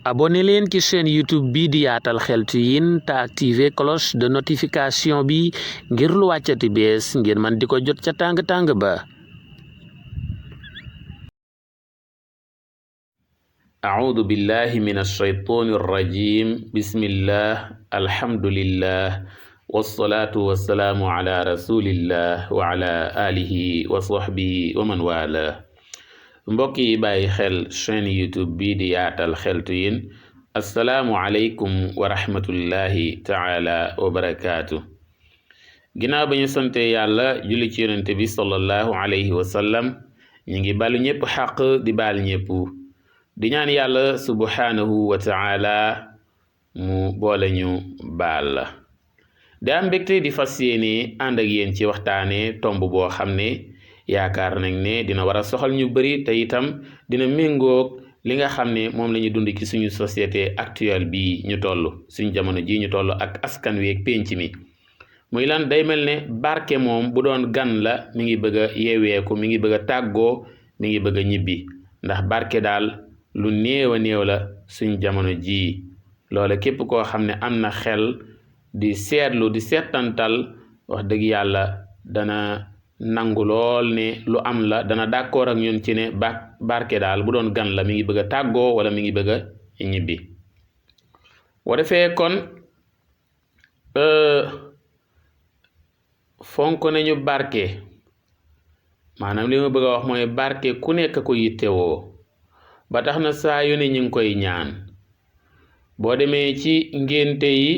abonné leen ci chaîne YouTube bi di Yaatal Xeltu Yin te activer cloche de notification bi ngir lu wàccati bees ngeen man di ko jot ca tàng-tàng ba. A'udhu billahi minash shaytanir rajim. Bismillah, alhamdulillah, wassalatu wassalamu ala rasulillah wa ala alihi wa sahbihi wa man wala. mbokk yi bàyyi xel chaîne YouTube bii di Yaatal Xeltu Yin, assalaamu aleykum wa rahmatullahi taala wa barakaatu. ginnaaw ba ñu sante yàlla julli ci yonente bi sallallahu alayhi wa sallam, ñu ngi balu ñëpp xaq di baal ñëpp di ñaan yàlla subhanahu wa taala mu boole ñu baal la. da am mbégte di fas yéene ànd ak yéen ci waxtaane tomb boo xam ne yaakaar nañ ne dina war a soxal ñu bari te itam dina méngoog li nga xam ne moom la ñu dund ci suñu société actuelle bi ñu toll, suñu jamono ji ñu toll ak askan wi ak pénc mi. muy lan? day mel ne barke moom bu doon gan la mi ngi bëgg a yeeweeku, mi ngi bëgg a tàggoo, mi ngi bëgg a ñibbi, ndax barke daal lu néew a néew la suñu jamono ji. loola képp koo xam ne am na xel di seetlu di seetantal, wax dëgg yàlla dana nangu lool ne lu am la, dana d'accord ak ñun ci ne barke daal bu doon gan la mi ngi bëgg a tàggoo wala mi ngi bëgg a ñibbi. boo defee kon fonk nañu barke, maanaam li ma bëgg a wax mooy barke ku nekk ko yittewoo, ba tax na saa yu ne ñu ngi koy ñaan. boo demee ci ngénte yi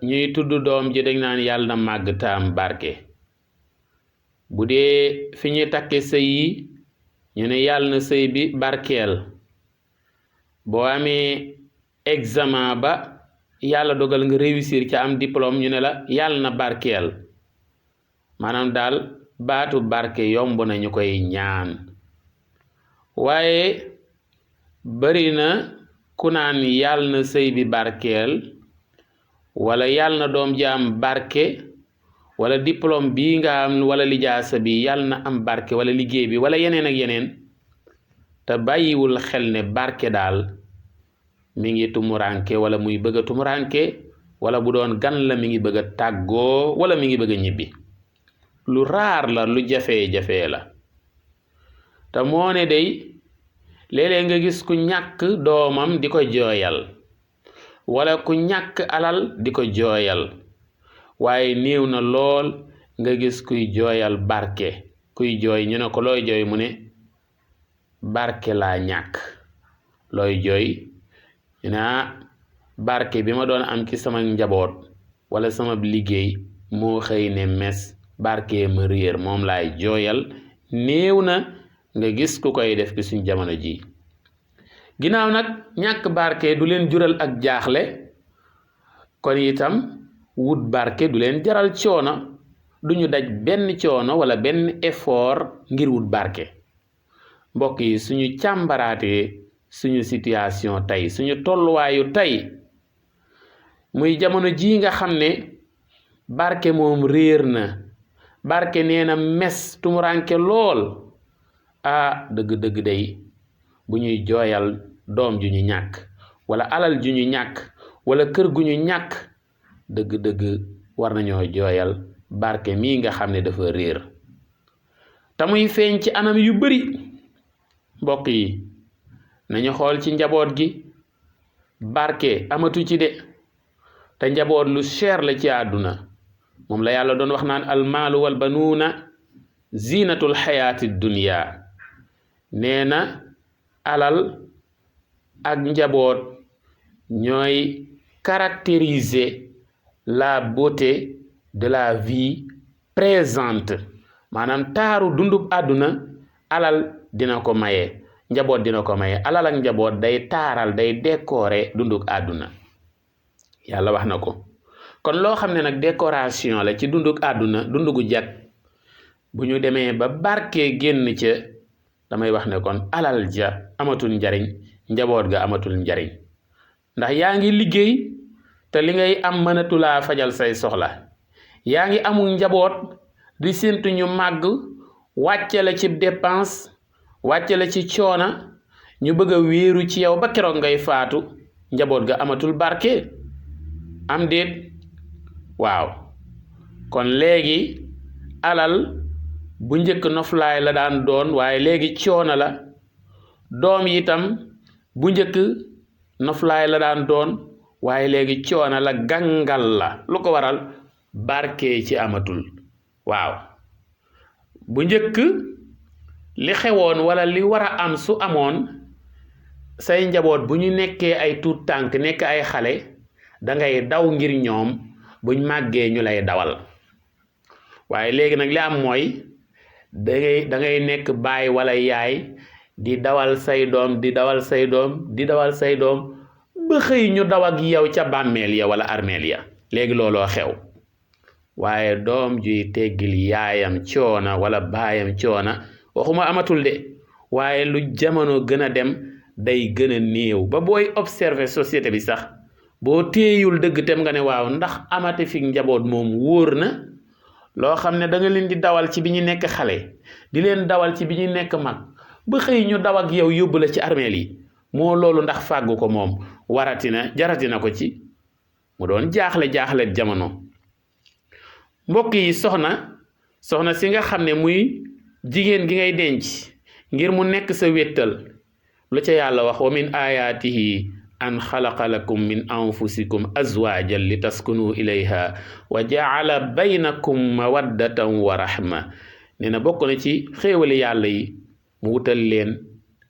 ñuy tudd doom ji dañ naan yàlla na màgg taam barke. bu dee fi ñuy takke sëy yi ñu ne yàlla na sëy bi barkeel. boo amee examen ba yàlla dogal nga réussir ca am diplôme ñu ne la yàlla na barkeel. maanaam daal baatu barke yomb na ñu koy ñaan, waaye bari na ku naan yàlla na sëy bi barkeel, wala yàlla na doom ji am barke, wala diplôme bi nga am wala lijaasa bi yàlla na am barke, wala liggéey bi wala yeneen ak yeneen, te bàyyiwul xel ne barke daal mi ngi tumuranke wala muy bëgg a tumuranke, wala bu doon gan la mi ngi bëgg a tàggoo wala mi ngi bëgg a ñibbi. lu raar la, lu jafe-jafe la. te moo ne day léeg-léeg nga gis ku ñàkk doomam di ko jooyal, wala ku ñàkk alal di ko jooyal, waaye néew na lool nga gis kuy jooyal barke. kuy jooy ñu ne ko looy jooy mu ne barke laa ñàkk. looy jooy ñu ne barke bi ma doon am ci sama njaboot wala sama liggéey moo xëy ne mes, barke ma réer, moom laay jooyal. néew na nga gis ku koy def ci suñ jamono ji. ginnaaw nag ñàkk barke du leen jural ak jaaxle, kon itam wut barke du leen jaral coono, du ñu daj benn coono wala benn effort ngir wut barke. mbokk yi, suñu càmbaraatee suñu situation tey, suñu tolluwaayu tey, muy jamono ji nga xam ne barke moom réer na, barke nee na mes tumuranke lool. dëgg-dëgg day bu ñuy jooyal doom ju ñu ñàkk, wala alal ju ñu ñàkk, wala kër gu ñu ñàkk, dëgg-dëgg war nañoo jooyal barke mii nga xam ne dafa réer, te muy feeñ ci anam yu bari. mbokk yi, nañu xool ci njaboot gi, barke amatu ci de, te njaboot lu cher la ci àdduna. moom la yàlla doon wax naan almaalu wal banuuna zinatul xayaati dunya. nee na alal ak njaboot ñooy caractériser la beauté de la vie présente. maanaam taaru dundub àdduna alal dina ko maye, njaboot dina ko maye. alal ak njaboot day taaral, day décorer dundub àdduna. yàlla wax na ko. kon loo xam ne nag décoration la ci dundub àdduna, dundugu jag, bu ñu demee ba barke génn ca, damay wax ne kon alal ja amatul njariñ, njaboot ga amatul njariñ. ndax yaa ngi liggéey te li ngay am mënatulaa fajal say soxla. yaa ngi amul njaboot di séntu ñu màgg, wàcce la ci dépense, wàcce la ci coona, ñu bëgg a wéeru ci yow ba keroog ngay faatu njaboot ga amatul barke am déet waaw kon léegi alal bu njëkk noflaay la daan doon waaye léegi coono la doom yi itam bu njëkk noflaay la daan doon waaye léegi coono la gàngal la lu ko waral barke ci amatul waaw bu njëkk li xewoon wala li war a am su amoon say njaboot bu ñu nekkee ay tuut tànk nekk ay xale da ngay daw ngir ñoom buñ màggee ñu lay dawal waaye léegi nag li am mooy da ngay nekk baay wala yaay di dawal say doom di dawal say doom di dawal say doom ba xëy ñu daw ak yow ca bàmmeel ya wala armeel ya léegi looloo xew waaye doom juy teggil yaayam coona wala baayam coona waxuma amatul de waaye lu jamono gën a dem day gën a néew ba booy observer société bi sax boo téeyul dëgg tem nga ne waaw ndax amati fi njaboot moom wóor na loo xam ne da nga leen di dawal ci bi ñu nekk xale di leen dawal ci bi ñu nekk mag ba xëy ñu daw ak yow yóbbu la ci armeel yi moo loolu ndax fàggu ko moom jaratina ko ci mu doon jaaxle jamono mbokk yi soxna si nga xam ne muy jigéen gi ngay denc ngir mu nekk sa wéttal lu ca yàlla wax wa min ayaatihi an xalaqa lakum min anfusikum azwaajan li taskunu ilayha wa jaala baynakum mawaddatan wa rahma nee na bokk na ci xéewali yàlla yi mu wutal leen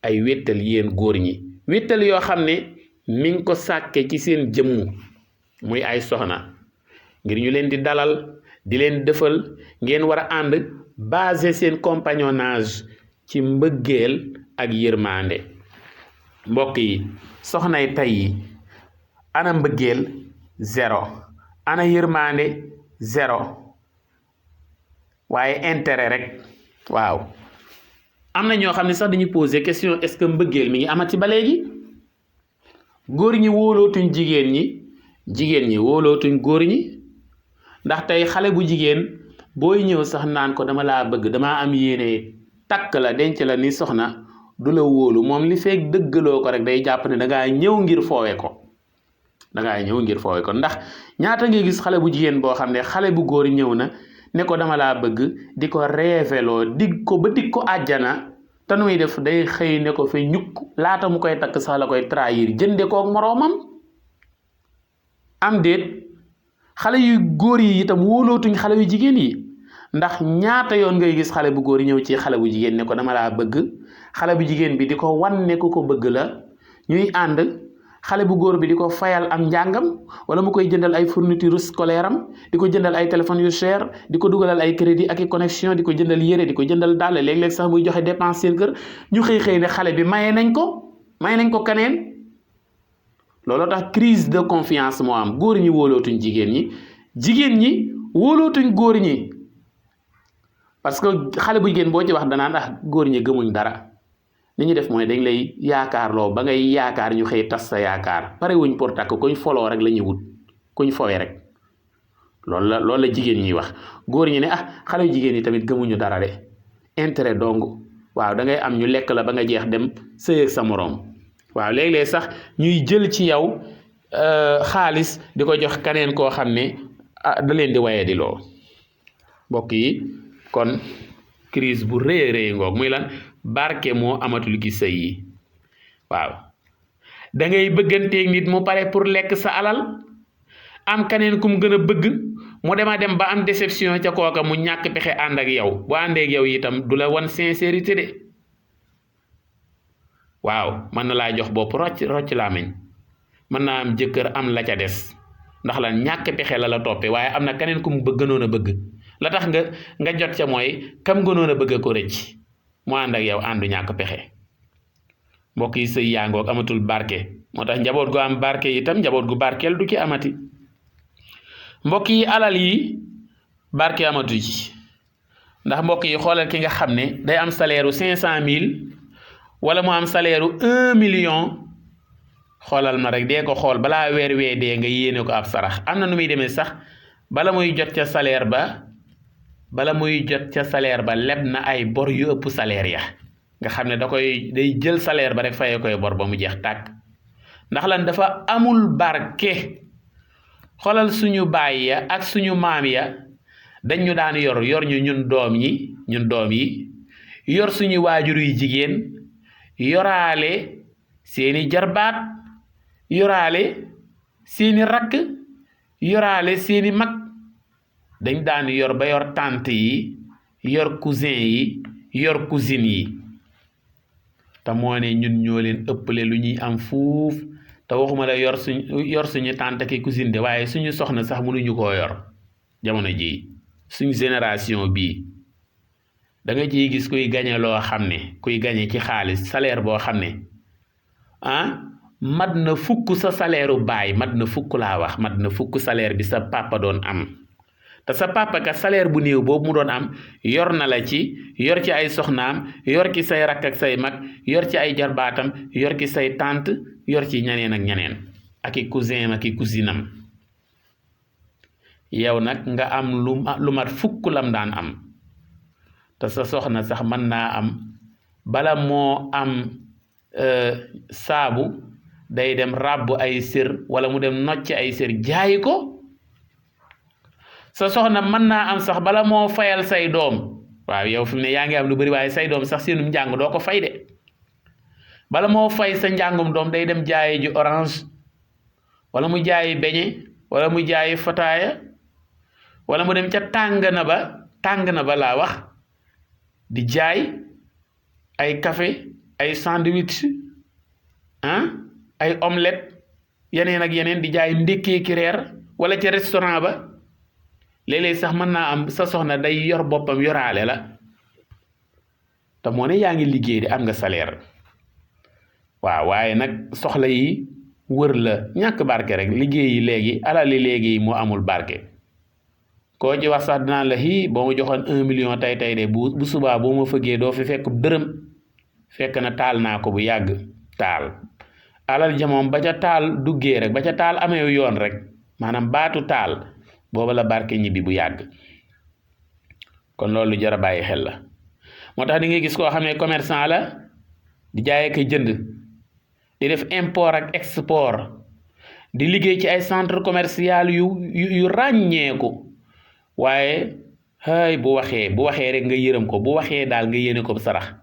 ay wéttal yéen góor ñi wéttal yoo xam ne mi ngi ko sàkke ci seen jëmmu muy ay soxna ngir ñu leen di dalal di leen dëfal ngeen war a ànd basé seen compagnonnage ci mbëggeel ak yërmande mbokk yi soxnay tey yi ana mbëggeel zéro ana yërmande zéro waaye intérêt rek waaw am na ñoo xam ne sax dañuy poser question est-ce que mbëggeel mi ngi amati ba léegi góor ñi wóolootuñ jigéen ñi wóolootuñ góor ñi ndax tey xale bu jigéen booy ñëw sax naan ko dama laa bëgg damaa am yéene takk la denc la ni soxna du la wóolu moom li feek dëggaloo ko rek day jàpp ne dangaa ñëw ngir foowe ko ndax ñaata nga gis xale bu jigéen boo xam ne xale bu góor ñëw na ne ko dama laa bëgg di ko reeveloo dig ko àjjana te nu muy def day xëy ne ko fa ñukk laata mu koy takk sax la koy trahir jënde kook moroomam am déet xale yu góor yi itam wóolootuñ xale yu jigéen yi ndax ñaata yoon ngay gis xale bu góor ñëw ci xale bu jigéen ne ko dama laa bëgg xale bu jigéen bi di ko wan ne ko bëgg la ñuy ànd xale bu góor bi di ko fayal am njàngam wala mu koy jëndal ay fourniture scolaire am di ko jëndal ay téléphones yu cher di ko dugalal ay crédit ak i connexion di ko jëndal yére di ko jëndal dàll léeg-léeg sax muy joxe dépense seen kër ñu xëy ne xale bi maye nañ ko kaneen looloo tax crise de confiance moo am góor ñi wóolootuñ jigéen ñi wóolootuñ góor ñi parce que xale bu jigéen boo ci wax danaan góor ñi gëmuñ dara li ñu def mooy dañ lay yaakaarloo ba ngay yaakaar ñu xëy tas sa yaakaar pare wuñ pour takk kuñ foloo rek la ñuy wut kuñ fowee rek loolu la jigéen ñiy wax góor ñi ne xale yu jigéen yi tamit gëmuñu dara de intérêt dong waaw da ngay am ñu lekk la ba nga jeex dem sëy ak sa moroom waaw léeg-léeg sax ñuy jël ci yow xaalis di ko jox kaneen koo xam ne da leen di waye di loo mbokk yi kon crise bu rëy ngoog muy lan barke moo amatul gi sëy yi waaw da ngay bëgganteeg nit mu pare pour lekk sa alal am kaneen ku mu gën a bëgg mu dem ba am déception ca kooka mu ñàkk pexe ànd ak yow bu àndee ak yow itam du la wan sincérité de waaw mën na laa jox bopp rocc làmmiñ mën naa am jëkkër am la ca des ndax la ñàkk pexe la toppee waaye am na keneen ku mu gënoon a bëgg la tax nga jot ca mooy kam gënoon a bëgg ko rëcc mu ànd ak yow àndu ñàkk pexe mbokk yi sëy yaa ngoog amatul barke moo tax njaboot gu am barke itam njaboot gu barkeel du ci amati mbokk yi alal yi barke amatu ci ndax mbokk yi xoolal ki nga xam ne day am salaire u 500 000 wala mu am salaire u 1 million xoolal ma rek dee ko xool balaa weer wee dee nga yéene ko ab sarax am na nu muy demee sax bala muy jot ca salaire ba leb na ay bor yu ëpp salaire ya nga xam ne day jël salaire ba rek fayee koy bor ba mu jeex tàkk ndax lan dafa amul barke. xoolal suñu baay ya ak suñu maam ya dañ ñu daan yor ñu ñun doom yi yor suñu waajur yu jigéen yoraale seeni jarbaat yoraale seeni rakk yoraale seeni mag dañ daan yor ba yor tante yi yor cousin yi yor cousine yi te moo ne ñun ñoo leen ëppale lu ñuy am fuuf te waxuma la yor suñu tante ki cousine de waaye suñu soxna sax mënuñu koo yor jamono ji suñu génération bii da nga ciy gis kuy gañe loo xam ne kuy gañe ci xaalis salaire boo xam ne mat na fukk sa salaire u baay mat na fukk laa wax mat na fukk salaire bi sa papa doon am te sa papa ka salaire bu néew boobu mu doon am yor na la ci yor ci ay soxnaam yor ci say rakk ak say mag yor ci ay jarbaatam yor ci say tante yor ci ñaneen ak ñaneen ak i cousin ak i cousinam yow nag nga am lu mat fukk lam daan am te sa soxna sax mën naa am bala moo am saabu day dem ràbb ay sër wala mu dem nocc ay sër jaayi ko sa soxna mën naa am sax bala moo fayal say doom waaw yow fi mu ne yaa ngi am lu bari waaye say doom sax seenum njàng doo ko fay de bala moo fay sa njàngum doom day dem jaayi ji orange wala mu jaayi beñe wala mu jaayi fataaya wala mu dem ca tàng na ba laa wax di jaay ay café ay sandwich ay omelette yeneen ak yeneen di jaay ndékkee ki reer wala ca restaurant ba léeg-léeg sax mën naa am sa soxna day yor boppam yoraale la te moo ne yaa ngi liggéey di am nga salaire waaw waaye nag soxla yi wër la ñàkk barke rek liggéey yi léegi alali léegi moo amul barke koo ci wax sax dinaan la boo ma joxoon 1 million tey de bu subaa boo ma fëggee doo fi fekk dërëm fekk na taal naa ko bu yàgg taal alal ja moom ba ca taal duggee rek ba ca taal amee yoon rek maanaam baatu taal booba la barke ñibbi bu yàgg kon loolu jar a bàyyi xel la moo tax di nga gis koo xam ne commerçant la di jaay ak jënd di def import ak export di liggéey ci ay centre commercial yu ràññeeku waaye bu waxee rek nga yërëm ko bu waxee daal nga yéene ko sarax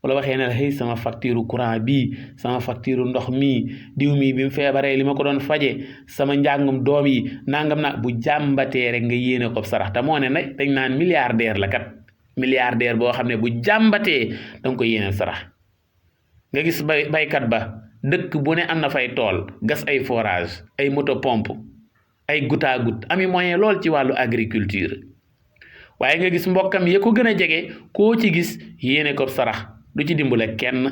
wala waxee ne la sama facture courant bii sama facture ndox mii diw mii bi mu feebaree li ma ko doon faje sama njàngum doom yi nangam na bu jàmbatee rek nga yéene ko sarax te moo ne nag dañ naan milliardaire la kat milliardaire boo xam ne bu jàmbatee danga ko yéene sarax nga gis baykat ba dëkk bu ne am na fay tool gas ay forage ay moto pompe ay goutte à goutte ami moyen lool ci wàllu agriculture waaye nga gis mbokkam ya ko gën a jege koo ci gis yéene ko sarax du ci dimbale kenn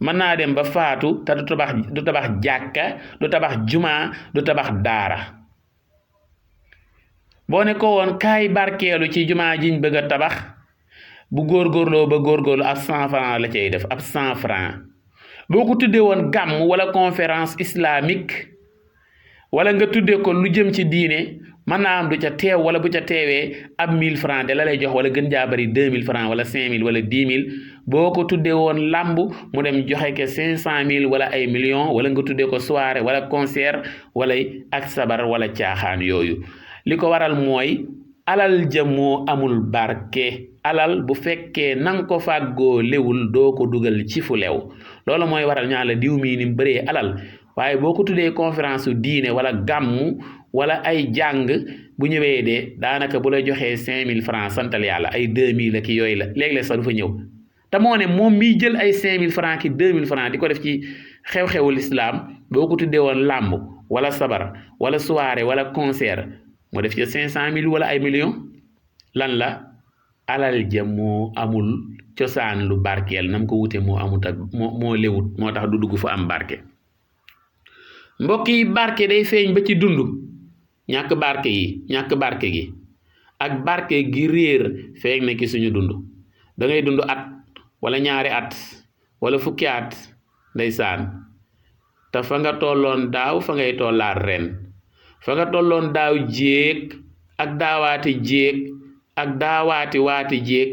mën naa dem ba faatu te du tabax jàkka du tabax juma du tabax daara boo ne ko woon kaay barkeelu ci juma jiñ bëgg a tabax bu góorgóorloo ba góorgóorlu ab 100 francs la cay def ab 100 francs boo ko tuddee woon gàmm wala conférence islamique wala nga tuddee ko lu jëm ci diine mën naa am du ca teew wala bu ca teewee ab 1000 francs de la lay jox wala gën jaa bari 2000 francs wala 5000 wala 10 000 boo ko tuddee woon làmb mu dem joxe ke 500 000 wala ay millions wala nga tuddee ko soirée wala concert wala ak sabar wala caaxaan yooyu li ko waral mooy alal ja moo amul barke alal bu fekkee nang ko fàggoo lewul doo ko dugal ci fu lew loolu mooy waral ñaa la diw mii ni mu bëree alal waaye boo ko tuddee conférence diine wala gàmmu wala ay jàng bu ñëwee de daanaka bu la joxee 5000 francs santal yàlla ay 2000 ki yooyu la léeg-léeg sax du fa ñëw te moo ne moom miy jël ay 5000 francs ki 2000 francs di ko def ci xew-xewul islam boo ko tuddee woon làmb wala sabar wala soirée wala concert mu def ci 500000 wala ay millions lan la alal ja moo amul cosaan lu barkeel nam ko wute moo amut ak moo lewut moo tax du dugg fa am barke mbokk yi barke day feeñ ba ci dund ñàkk barke gi ak barke gi réer feeñ na ki suñu dund da ngay dund at wala ñaari at wala fukki at ndeysaan te fa nga tolloon daaw fa ngay tollaat ren fa nga tolloon daaw jéeg ak daawaati jéeg ak daawaati waati jéeg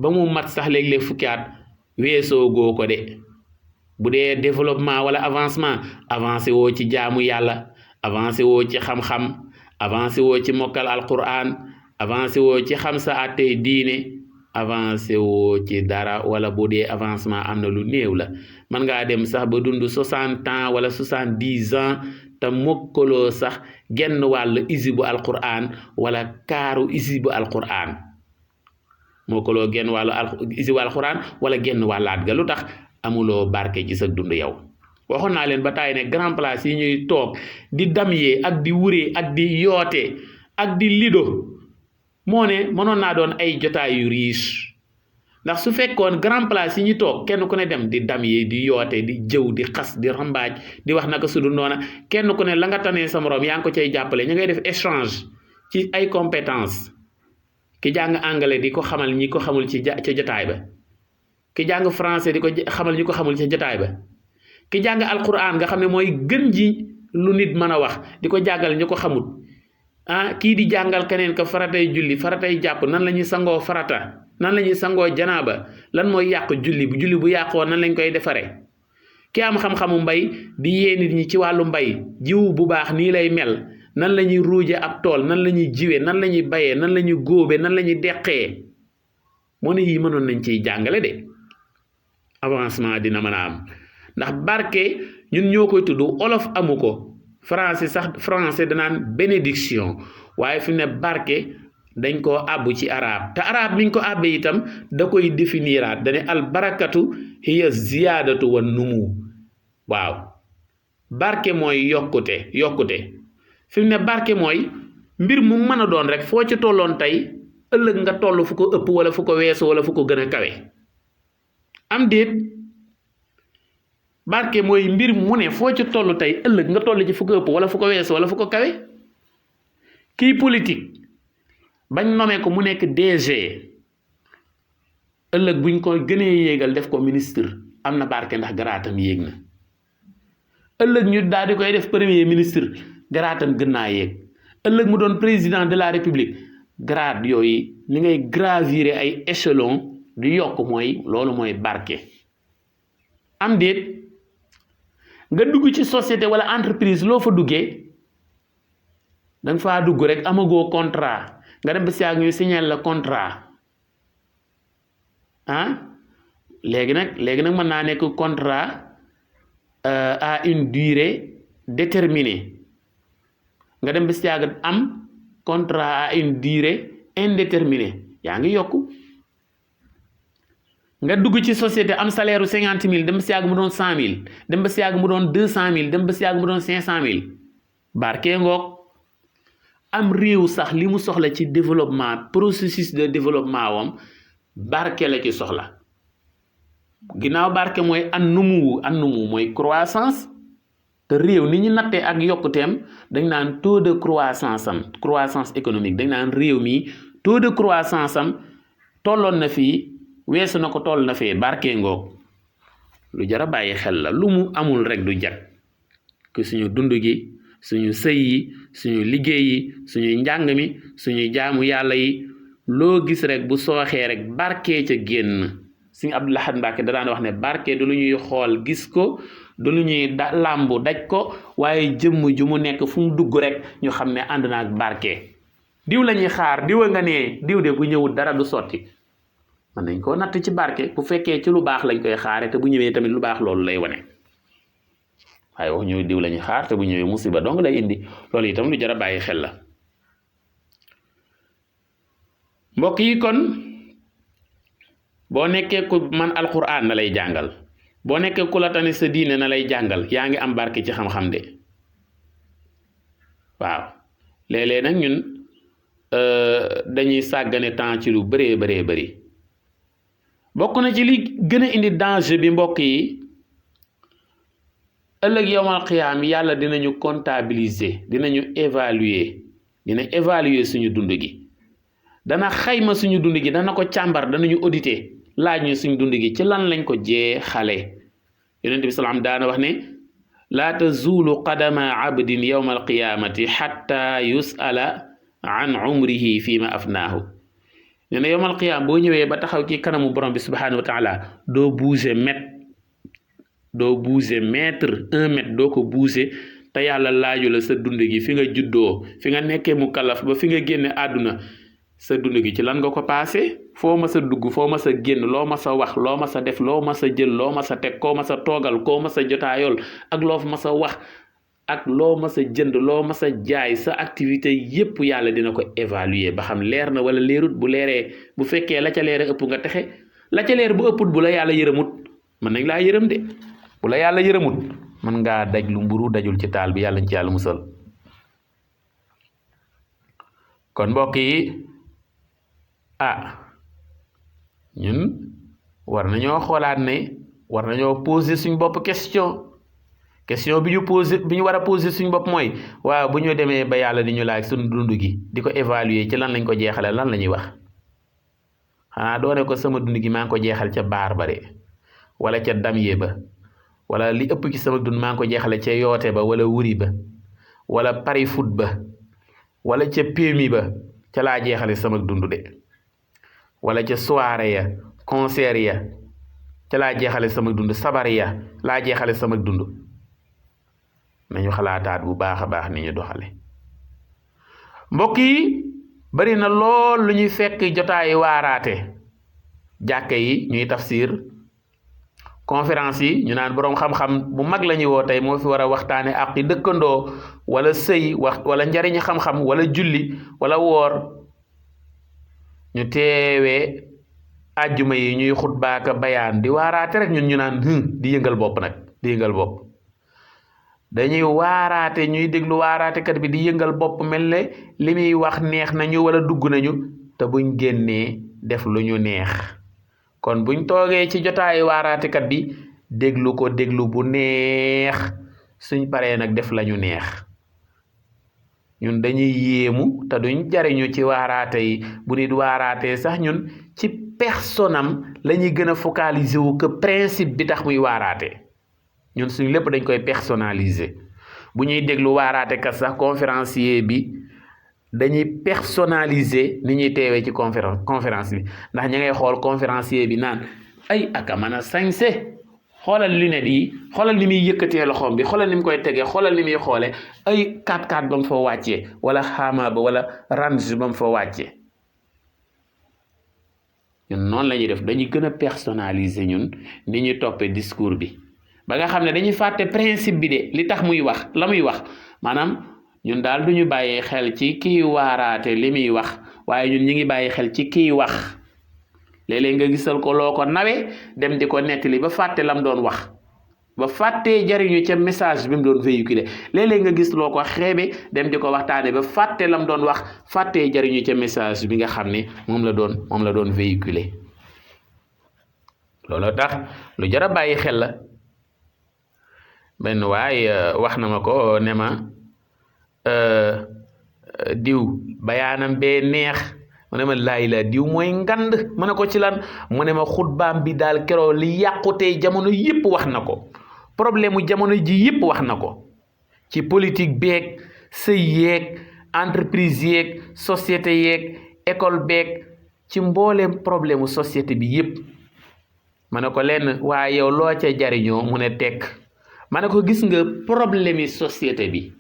ba mu mat sax léeg-léeg fukki at weesoo goo ko de bu dee développement wala avancement avancé woo ci jaamu yàlla avancé woo ci xam-xam avancé woo ci mokkal alquran avancé woo ci xam sa àttee diine avancé woo ci dara wala bu dee avancement am na lu néew la mën ngaa dem sax ba dund 60 ans wala 70 ans te mokkaloo sax genn wàll isibu alquran wala kaaru isibu alquran mokkaloo genn wàllu isibu alquran wala genn wàllaat ga lu tax amuloo barke ci sa dund yow. waxoon naa leen ba taay ne grand place yi ñuy toog di damyee ak di wuree ak di yoote ak di lido moo ne mënoon naa doon ay jotaay yu riche ndax su fekkoon grand place yi ñu toog kenn ku ne dem di damyee di yoote di jëw di xas di rambaaj di wax naka su dul noona kenn ku ne la nga tanee sa morom yaa ngi ko cay jàppale ñu ngay def échange ci ay compétence ki jàng anglais di ko xamal ñi ko xamul ci ca jotaay ba ki jàng français di ko xamal ñi ko xamul ci jotaay ba ki jàng alquran nga xam ne mooy gën ji lu nit mën a wax di ko jàngal ñu ko xamul kii di jàngal keneen ka faratay julli faratay jàpp nan la ñuy sangoo farata nan la ñuy sangoo janaaba lan mooy yàq julli bu yàqoo nan lañ koy defaree ki am xam-xamu mbay di yee nit ñi ci wàllu mbay jiw bu baax nii lay mel nan la ñuy ruuje ab tool nan la ñuy jiwee nan la ñuy bayee nan la ñuy góobee nan la ñuy deqee moo ne yii mënoon nañ ciy jàngale de avancement dina mën a am ndax barke ñun ñoo koy tudd olof amu ko français danaan bénédiction waaye fi mu ne barke dañ koo àbbu ci arab te arab mi ngi ko àbbe itam da koy définiraat dane al barakatu hiya ziyaadatu wa numu waaw barke mooy yokkute fi mu ne barke mooy mbir mu mën a doon rek foo ci tolloon tey ëllëg nga toll fu ko ëpp wala fu ko weesu wala fu ko gën a kawe am déet barke mooy mbir mu ne foo ci toll tey ëllëg nga toll ci fu ko ëpp wala fu ko weesu wala fu ko kawe kii politique bañ nomee ko mu nekk DG ëllëg buñ ko gënee yéegal def ko ministre am na barke ndax garaatam yéeg na ëllëg ñu daal di koy def premier ministre garaatam gën naa yéeg ëllëg mu doon président de la république grade yooyu ni ngay gravir ay échelon du yokk mooy loolu mooy barke am déet nga dugg ci société wala entreprise loo fa duggee danga faa dugg rek amagoo contrat nga dem ba si ak ñu signer la contrat léegi nag mën naa nekk contrat à une durée déterminée nga dem ba si ak am contrat à une durée indéterminée yaa ngi yokku nga dugg ci société am salaire u 50 000 dem ba si yàgg mu doon 100 000 dem ba si yàgg mu doon 200 000 dem ba si yàgg mu doon 500 000 barke ngoog am réew sax li mu soxla ci développement processus de développement wam barke la ci soxla ginnaaw barke mooy an numu mooy croissance te réew ni ñu nattee ak yokkuteem dañ naan taux de croissance économique dañ naan réew mi taux de croissance am tolloon na fii weesu na ko toll na fee barke ngoog lu jar a bàyyi xel la lu mu amul rek du jag que suñu dund gi suñu sëy yi suñu liggéey yi suñuy njàng mi suñuy jaamu yàlla yi loo gis rek bu sooxee rek barke ca génn Sëñ Abdou Lahad Mbacké da daan wax ne barke du lu ñuy xool gis ko du lu ñuy làmbu daj ko waaye jëmm ju mu nekk fu mu dugg rek ñu xam ne ànd na ak barke diw la ñuy xaar diwa nga ne diw de bu ñëwul dara du sotti mën nañ koo natt ci barke bu fekkee ci lu baax lañ koy xaare te bu ñëwee tamit lu baax loolu lay wane waaye wax ñëw diw la ñuy xaar te bu ñëwee musiba dong lay indi loolu itam lu jar a bàyyi xel la mbokk yi kon boo nekkee ku man alquran na lay jàngal boo nekkee ku la tane sa diine na lay jàngal yaa ngi am barke ci xam-xam de waaw léeg-léeg nag ñun dañuy sàggane temps ci lu bëree bëri bokk na ci li gën a indi danger bi mbokk yi ëllëg yowmal xiyaam yàlla dinañu comptabiliser dina évaluer suñu dund gi dana xayma suñu dund gi dana ko càmbar danañu auditer laaj ñu suñu dund gi ci lan lañ ko jeexale yonent bi salaam daana wax ne laa tazuulu qadama abdin yowmal qiyaamati xatta yusala an umrihi fi ma afnaahu nee na yowmal qiyaam boo ñëwee ba taxaw ci kanamu borom bi subhaanahu wa taala doo bouger mètre doo bouger mètre 1 mètre doo ko bouger te yàlla laaju la sa dund gi fi nga juddoo fi nga nekkee mu kalaf ba fi nga génne àdduna sa dund gi ci lan nga ko paase foo ma sa dugg foo ma sa génn loo ma sa wax loo ma sa def loo ma sa jël loo ma sa teg koo ma sa toogal koo ma sa jotaayool ak loo ma sa wax ak loo ma sa jënd loo ma sa jaay sa activité yépp yàlla dina ko évaluer ba xam leer na wala leerut. Bu leeree bu fekkee la ca leere ëpp nga texe, la ca leer bu ëpput bu la yàlla yërëmut mën nañ laa yërëm de. bu la yàlla yërëmut mën ngaa daj lu mburu dajul ci taal bi yàlla ñu ci yàlla musal. kon mbokk yi ñun war nañoo xoolaat ne war nañoo poser suñ bopp question bi ñu war a poser suñ bopp mooy waaw bu ñu demee ba yàlla di ñu laaj suñ dund gi di ko évaluer ci lan lañ ko jeexale lan la ñuy wax. xanaa doone ko sama dund gi maa ngi ko jeexal ca baar bare wala ca damye ba wala li ëpp ci sama dund maa ngi ko jeexale ca yoote ba wala wuri ba wala pari foot ba wala ca PMI ba ca laa jeexale sama dund de wala ca soirée ya concert ya ca laa jeexale sama dund sabar ya laa jeexale sama dund. nañu xalaataat bu baax a baax ni ñu doxale mbokk yi bari na lool lu ñuy fekk jotaayi waaraate jàkke yi ñuy tafsir conférence yi ñu naan boroom xam-xam bu mag la ñuy woo tey moo fi war a waxtaane ak dëkkandoo wala sëy wala njariñi xam-xam wala julli wala woor ñu teewee àjjuma yi ñuy xutbaaka bayaan di waaraate rek ñun ñu naan di yëngal bopp nag di yëngal bopp. dañuy waaraate ñuy déglu waaraatekat bi di yëngal bopp mel ne li muy wax neex nañu wala dugg nañu te buñ génnee def lu ñu neex. kon buñ toogee ci jotaayu waaraatekat bi déglu ko déglu bu neex suñ paree nag def lañu neex. ñun dañuy yéemu te duñ jariñu ci waaraate yi bu nit waaraatee sax ñun ci personam la ñuy gën a focaliser wu que principe bi tax muy waaraate. ñun suñ lépp dañ koy personnaliser bu ñuy déglu waaraate kat sax conférencier bi dañuy personnaliser ni ñuy teewee ci conférence bi ndax ña ngay xool conférencier bi naan ay aka mën a sañse xoolal lunette yi xoolal ni muy yëkkatee loxoom bi xoolal ni mu koy tegee xoolal ni muy xoole ay 4x4 ba mu fa wàccee wala xaama ba wala range ba mu fa wàccee. ñun noonu la ñuy def dañuy gën a personnaliser ñun ni ñuy toppee discours bi ba nga xam ne dañuy fàtte principe bi de li tax muy wax la muy wax maanaam ñun daal du ñu bàyyee xel ci kiy waaraate li muy wax waaye ñun ñi ngi bàyyi xel ci kiy wax. léeg-léeg nga gisal ko loo ko nawe dem di ko nettali ba fàtte lam doon wax ba fàttee jariñu ca message bi mu doon véhiculer léeg-léeg nga gis loo ko xeebe dem di ko waxtaane ba fàtte lam doon wax fàttee jariñu ca message bi nga xam ne moom la doon véhiculer. looloo tax lu jar a bàyyi xel la. benn waay wax na ma ko ne ma diw bayaanam bee neex mu ne ma laay la diw mooy ngand mu ne ko ci lan mu ne ma xutbaam bi daal keroo li yàqutee jamono yëpp wax na ko problème mu jamono ji yëpp wax na ko ci politique beeg sëy yeeg entreprise yeeg société yeeg école beeg ci mbooleem problème mu société bi yëpp. ma ne ko lenn waaye yow loo ca jariñoo mu ne tekk ma ne ko gis nga problème yi société bi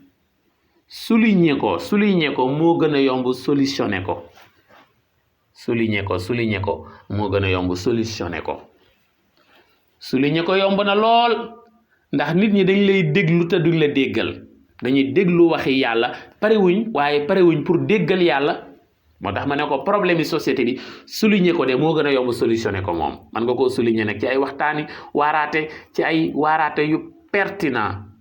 souligner ko moo gën a yomb solutionner ko. souligner ko moo gën a yomb solutionner ko. souligner ko yomb na lool ndax nit ñi dañ lay déglu te duñ la déggal dañuy déglu waxi yàlla parewuñ pour déggal yàlla. moo tax ma ne ko problème yi société bi souligner ko de moo gën a yomb solutionner ko moom man nga koo souligner nag ci ay waxtaani waaraate yu pertinent.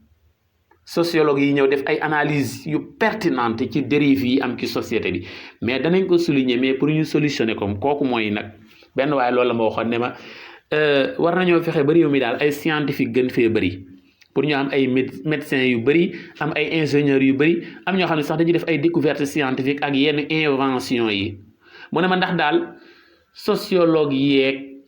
sociologue yi ñëw def ay analyse yu pertinente ci dérive yi am ci société bi mais danañ ko souligner mais pour ñu solutionner ko kooku mooy nag benn waaye loolu la ma waxoon ne ma war nañoo fexe ba réew mi daal ay scientifique gën fee bëri pour ñu am ay médecins yu bëri am ay ingénieurs yu bëri am ñoo xam ne sax dañuy def ay découvertes scientifiques ak yenn invention yi mu ne ma ndax daal sociologue yeeg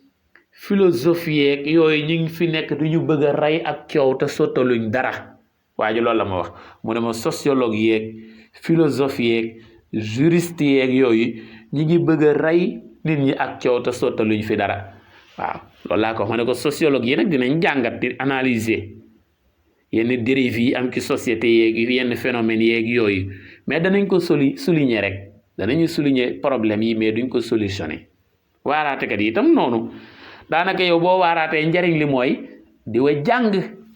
philosophie yeeg yooyu ñu ngi fi nekk du ñu bëgg a rey ak coow te sottaluñ dara. waa ji loolu la ma wax mu ne ma sociologue yeeg philosophe yeeg juriste yeeg yooyu ñi ngi bëgg a rey nit ñi ak coow te sottaluñ fi dara waaw loolu laa ko wax ma ne ko sociologue yi nag dinañ jàngat di analyser yenn dérive yi am ci société yeeg yenn phénomènes yeeg yooyu mais danañ ko souligner rek danañu souligner problème yi mais duñ ko solutionner waaraatekat yi itam noonu daanaka yow boo waaraatee njariñ li mooy di wa jàng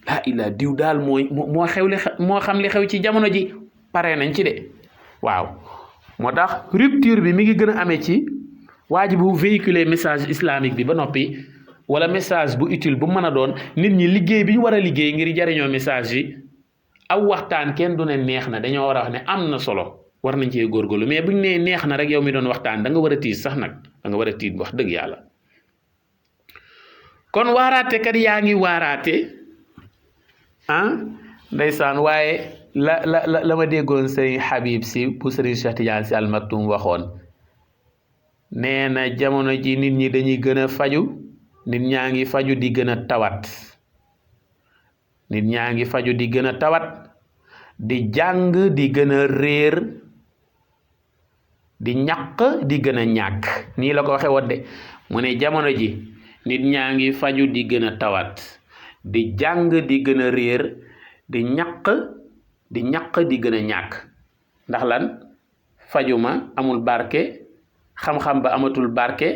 laa ilaa diw daal moo xam li xew ci jamono ji pare nañ ci de waaw moo tax rupture bi mi ngi gën a amee ci waa ji bu véhiculer message islamique bi ba noppi wala message bu utile bu mën a doon nit ñi liggéey bi ñu war a liggéey ngir jariñoo message yi aw waxtaan kenn du ne neex na dañoo war a wax ne am na solo war nañ cee góorgóorlu mais buñ nee neex na rek yow mi doon waxtaan da nga war a tiit sax nag da nga war a tiit wax dëgg yàlla kon waaraate kat yaa ngi waaraate ndeysaan waaye la ma déggoon sëriñ Habib si bu sëriñ Cheikh Tidiane si Al Maktoum waxoon nee na jamono ji nit ñi dañuy gën a faju nit ñaa ngi faju di gën a tawat nit ñaa ngi faju di gën a tawat di jàng di gën a réer di ñàq di gën a ñàkk nii la ko waxee woon de mu ne jamono ji nit ñaa ngi faju di gën a tawat di jàng di gën a réer di ñàq di gën a ñàkk ndax lan fajuma amul barke xam-xam ba amatul barke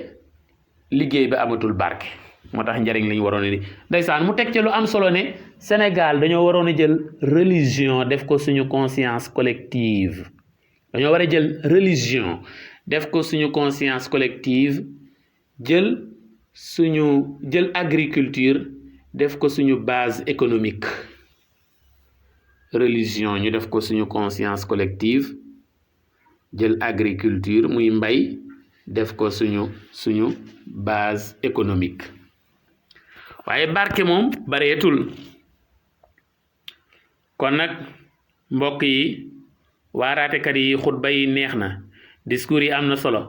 liggéey ba amatul barke moo tax njariñ lañu waroon a di ndeysaan mu teg ci lu am solo ne Sénégal dañoo waroon a jël religion def ko suñu conscience collective dañoo war a jël religion def ko suñu conscience collective jël agriculture def ko suñu base économique religion ñu def ko suñu conscience collective jël agriculture muy mbay def ko suñu base économique waaye barke moom bareetul kon nag mbokk yi waaraatekat yi xutba yi neex na discours yi am na solo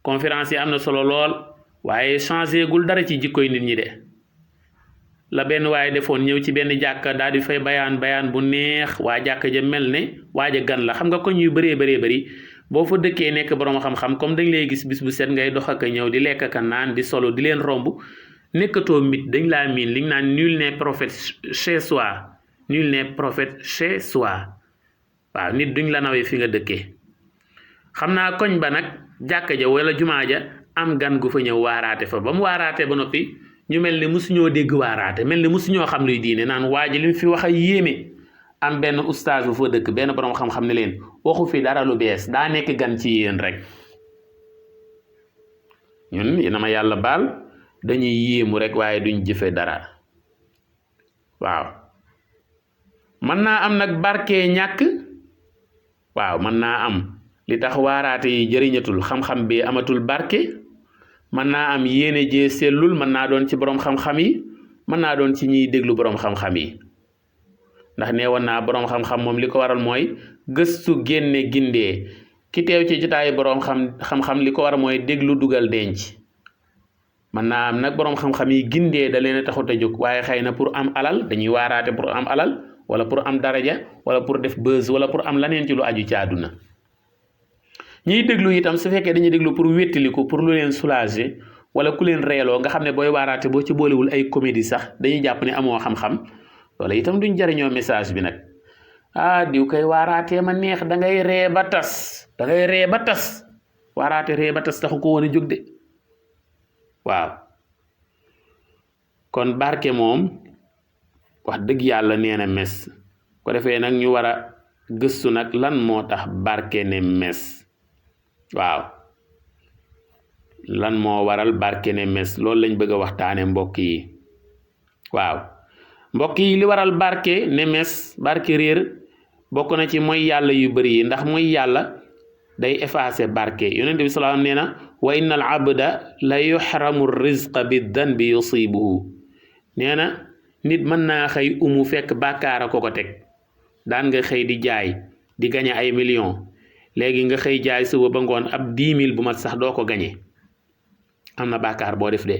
conférence yi am na solo lool waaye changé gul dara ci jikkoy nit ñi de la benn waaye defoon ñëw ci benn jàkka daal di fay bayaan bu neex waa jàkka ja mel ne waaja gan la xam nga ko ñuy bëree bëri boo fa dëkkee nekk borom xam-xam comme dañ lay gis bis bu set ngay dox ak a ñëw di lekk ak a naan di solo di leen romb nekkatoo mit dañ laa miin liñ naan nul n'est prophète chez soi nul n'est prophète chez soi waaw nit duñ la nawee fi nga dëkkee xam naa koñ ba nag jàkka ja wala jumaa ja am gan gu fa ñëw waaraate fa ba mu waaraate ba noppi ñu mel ne musuñoo dégg waaraate mel ne musuñoo xam luy diine naan waa ji li mu fi wax a yéeme am benn oustaz bu fa dëkk benn borom xam-xam ne leen waxu fi dara lu bees daa nekk gan ci yéen rek ñun yéena ma yàlla baal dañuy yéemu rek waaye duñ jëfe dara waaw mën naa am nag barke ñàkk waaw mën naa am li tax waaraate yi jëriñatul xam-xam bi amatul barke mën naa am yéene jee sellul mën naa doon ci borom xam-xam yi mën naa doon ci ñiy déglu borom xam-xam yi ndax nee woon naa borom xam-xam moom li ko waral mooy gëstu génne gindee ki teew ci jotaayu borom xam-xam li ko war mooy déglu dugal denc mën naa am nag borom xam-xam yi gindee da leen a taxut a jóg waaye xëy na pour am alal dañuy waaraate pour am alal wala pour am daraja wala pour def buzz wala pour am laneen ci lu aju ci àdduna ñiy déglu itam su fekkee dañuy déglu pour wéttaliku pour lu leen soulager wala ku leen reeloo nga xam ne booy waaraate boo ci boolewul ay comédie sax dañuy jàpp ne amoo xam-xam loola itam duñ jariñoo message bi nag diw koy waaraatee ma neex da ngay ree ba tas waaraate ree ba tas taxu ko woon a jóg de waaw kon barke moom wax dëgg yàlla nee na mes ko defee nag ñu war a gëstu nag lan moo tax barke ne mes waaw lan moo waral barke ne mes loolu lañ bëgg a waxtaane mbokk yi waaw mbokk yi li waral barke ne mes barke réer bokk na ci mooy yàlla yu bari yi ndax mooy yàlla day effacer barke yonent bi sallallahu alayhi wa sallam nee na wa innal abda la yuhramu rizqa bi danbi yusibuhu nee na nit mën naa xëy fekk bàkkaara ko teg daan nga xëy di jaay di gañe ay millions léegi nga xëy jaay suba ba ngoon ab 10 000 bu mat sax doo ko gañe am na bàkkaar boo def de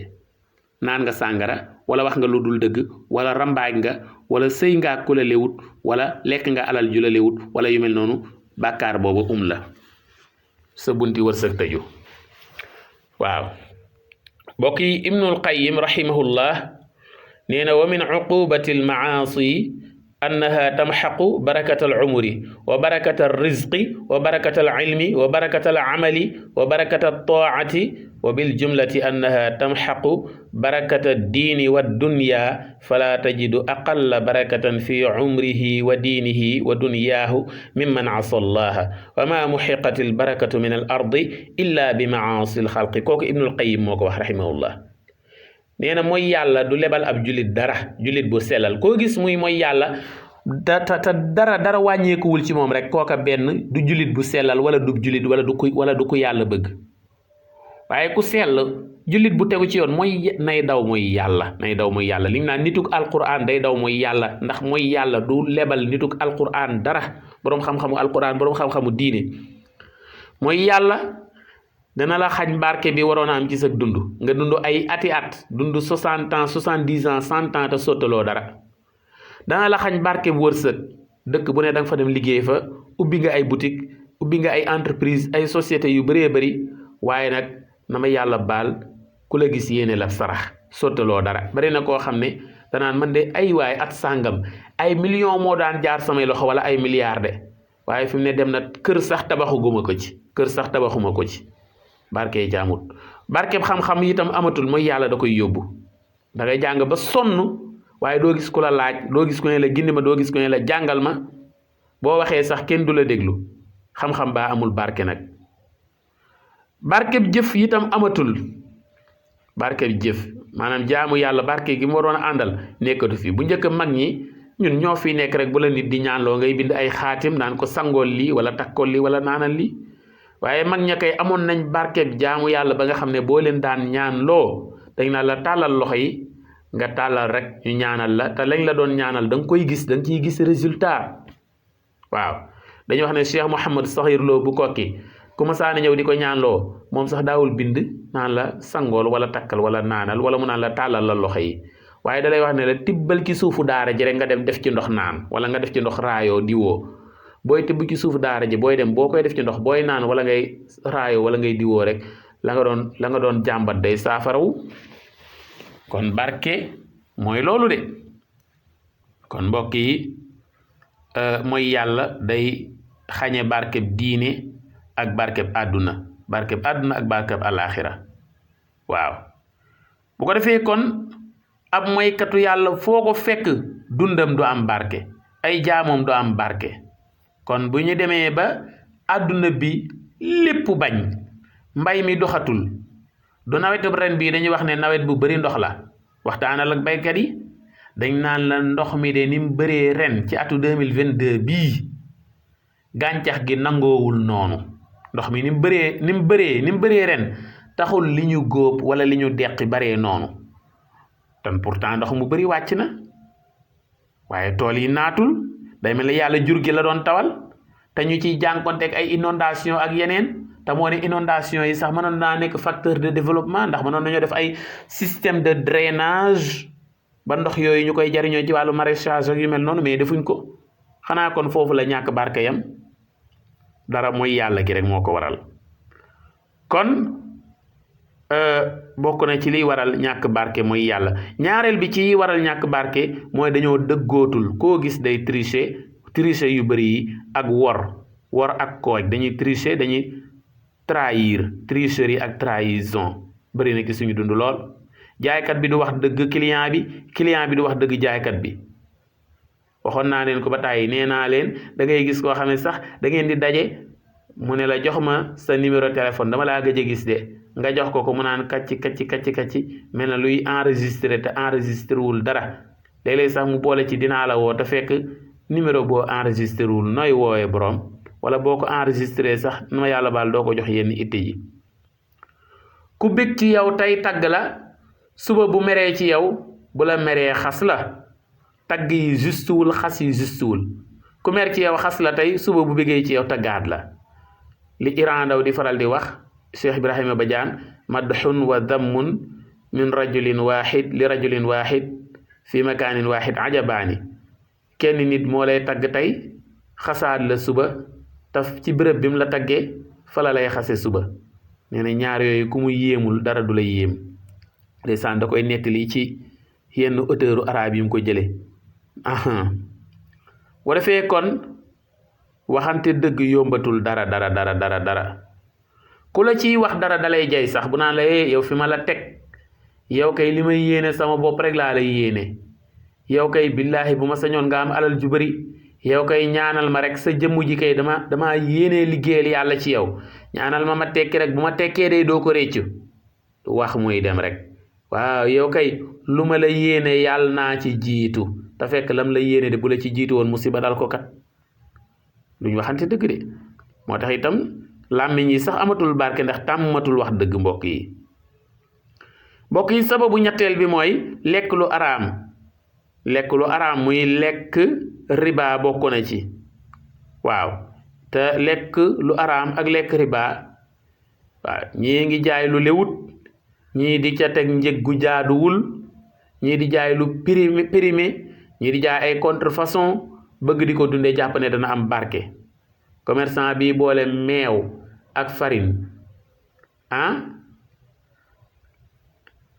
naan nga sàngara wala wax nga lu dul dëgg wala rambaaj nga wala sëy nga ku la lewut wala lekk nga alal ju la lewut wala yu mel noonu bàkkaar boobu la sa bunti wërsëg tëju waaw mbokk yi Ibnul Qayyim rahimahullah nee na wa min uqubati almaasi annaha tamxaqu barakata alumri wa barakata alrizqi wa barakata alilmi wa barakata alamali wa barakata altaati wa biljumlati annaha tamxaqu barakata addiini waddunya fala tajidu aqalla barakatan fi umrihi wa diinihi wa dunyaahu mimman asa allaha wa ma muxiqat albarakatu min al ardi illa bi maasi alxalqi kooku Ibnul Qayyim moo ko wax rahimahullah nee na mooy yàlla du lebal ab julit dara julit bu sellal koo gis muy mooy yàlla te dara wàññeekuwul ci moom rek kooka benn du julit bu sellal wala du julit wala du ku yàlla bëgg waaye ku sell julit bu tegu ci yoon mooy nay daw mooy yàlla li ñu naan nituk alquran day daw mooy yàlla ndax mooy yàlla du lebal nituk alquran dara boroom xam-xamu alquran boroom xam-xamu diine mooy yàlla dana la xañ barke bi waroon a am ci sa dund nga dund ay ati at dund 60 ans 70 ans 100 ans te sottaloo dara dana la xañ barke bu wërsëg dëkk bu ne da nga fa dem liggéey fa ubbi nga ay boutique ubbi nga ay entreprise ay société yu bëree bëri waaye nag na ma yàlla baal ku la gis yéene la sarax sottaloo dara bari na koo xam ne danaan man de ay waay at sàngam ay million moo daan jaar samay loxo wala ay milliards de waaye fi mu ne dem na kër sax tabaxuma ko ci barke yi jaamut barkeb xam-xam itam amatul mooy yàlla da koy yóbbu da ngay jàng ba sonn waaye doo gis ku la laaj doo gis ku ne la gindi ma doo gis ku ne la jàngal ma boo waxee sax kenn du la déglu xam-xam baa amul barke nag barkeb jëf itam amatul barkeb jëf maanaam jaamu yàlla barke gi mu waroon a àndal nekkatu fi bu njëkk mag ñi ñun ñoo fi nekk rek bu la nit di ñaanloo ngay bind ay xaatim naan ko sangool lii wala takkool lii wala naanal lii waaye mag ña kay amoon nañ barkeeg jaamu yàlla ba nga xam ne boo leen daan ñaan loo dañ naa la tàllal loxo yi nga tàllal rek ñu ñaanal la te lañ la doon ñaanal da nga koy gis da nga ciy gis résultat waaw dañuy wax ne Cheikh Mouhamed Sakhir Lo bu kokki ku ma saana ñëw di ko ñaanloo moom sax daawul bind naan la sangool wala takkal wala naanal wala mu naan la tàllal la loxo yi waaye da lay wax ne la tibbal ci suufu daara ji rek nga dem def ci ndox naan wala nga def ci ndox raayoo diwoo booy tibb ci suuf daara ji booy dem boo koy def ci ndox booy naan wala ngay raayoo wala ngay diwoo rek la nga doon jàmbat day saafarawu kon barke mooy loolu de kon mbokk yi mooy yàlla day xañe barkeb diine ak barkeb àdduna ak barkeb alaaxira waaw bu ko defee kon ab moykatu yàlla foo ko fekk dundam du am barke ay jaamoom du am barke kon bu ñu demee ba àdduna bi lépp bañ mbay mi doxatul du nawetu ren bii dañuy wax ne nawet bu bari ndox la waxtaanal ak baykat yi dañ naan la ndox mi de ni mu bëree ren ci atu 2022 bii gàncax gi nangoowul noonu ndox mi ni mu bëree ren taxul li ñu góob wala li ñu deqi baree noonu tan pourtant ndox mu bëri wàcc na waaye tool yi naatul day mel ni yàlla jur gi la doon tawal te ñu ciy jànkonteeg ay inondation ak yeneen te moo ne inondation yi sax mënoon naa nekk facteur de développement ndax mënoon nañoo def ay système de drainage ba ndox yooyu ñu koy jariñoo ci wàllu maraîchage ak yu mel noonu mais defuñ ko xanaa kon foofu la ñàkk barke yam dara mooy yàlla gi rek moo ko waral kon bokk na ci liy waral ñàkk barke mooy yàlla ñaareel bi ci waral ñàkk barke mooy dañoo dëggootul koo gis day tricher yu bëri yi ak wor ak kooj dañuy tricher dañuy trahir tricherie ak trahison bëri na ci suñu dund lool jaaykat bi du wax dëgg client bi du wax dëgg jaaykat bi waxoon naa leen ko ba tàyyi nee naa leen da ngay gis koo xam ne sax da ngeen di daje mu ne la jox ma sa numéro téléphone dama laa gëj a gis de nga jox ko mu naan kacci mel na luy enregistré te enregistré wul dara léeg-léeg sax mu boole ci dinaa la woo te fekk numéro boo enregistré wul nooy woowee borom wala boo ko enregistré sax ma yàlla baal doo ko jox yenn itte yi ku bég ci yow tey tagg la suba bu meree ci yow bu la meree xas la tagg yi justuwul xas yi justuwul ku mer ci yow xas la tey suba bu bëggee ci yow taggaat la li Iran Ndaw di faral di wax Cheikh Ibrahima Badiane madxun wa dammun min rajulin waxid li rajulin waxid fi makaanin waxid ajabaani kenn nit moo lay tagg tey xasaat la suba taf ci bërëb bi mu la taggee fa la lay xase suba nee na ñaar yooyu ku mu yéemul dara du la yéem ndeysaan da koy nettali ci yenn auteuru arabe yi mu ko jële bu defee kon waxante dëgg yombatul dara dara dara dara dara ku la ciy wax dara dalay jay sax bu naan la yow fi ma la teg yow kay li may yéene sama bopp rek laa lay yéene yow kay billaahi bu ma sañoon nga am alal ju bari yow kay ñaanal ma rek sa jëmm ji kay dama yéene liggéeyal yàlla ci yow ñaanal ma tekki rek bu ma tekkee day doo ko réccu wax muy dem rek waaw yow kay lu ma la yéene yàlla naa ci jiitu te fekk lam la yéene de bu la ci jiitu woon musiba dal ko kat duñ waxante dëgg de moo tax itam làmmiñ yi sax amatul barke ndax tàmmatul wax dëgg mbokk yi sababu ñetteel bi mooy lekk lu araam muy lekk riba bokk na ci waaw te lekk lu araam ak lekk riba waaw ñii ngi jaay lu lewut ñii di ca teg njëg gu jaaduwul ñii di jaay lu périmé ñii di jaay ay contrefaçon bëgg di ko dundee jàpp ne dana am barke commerçant bi boole meew ak farine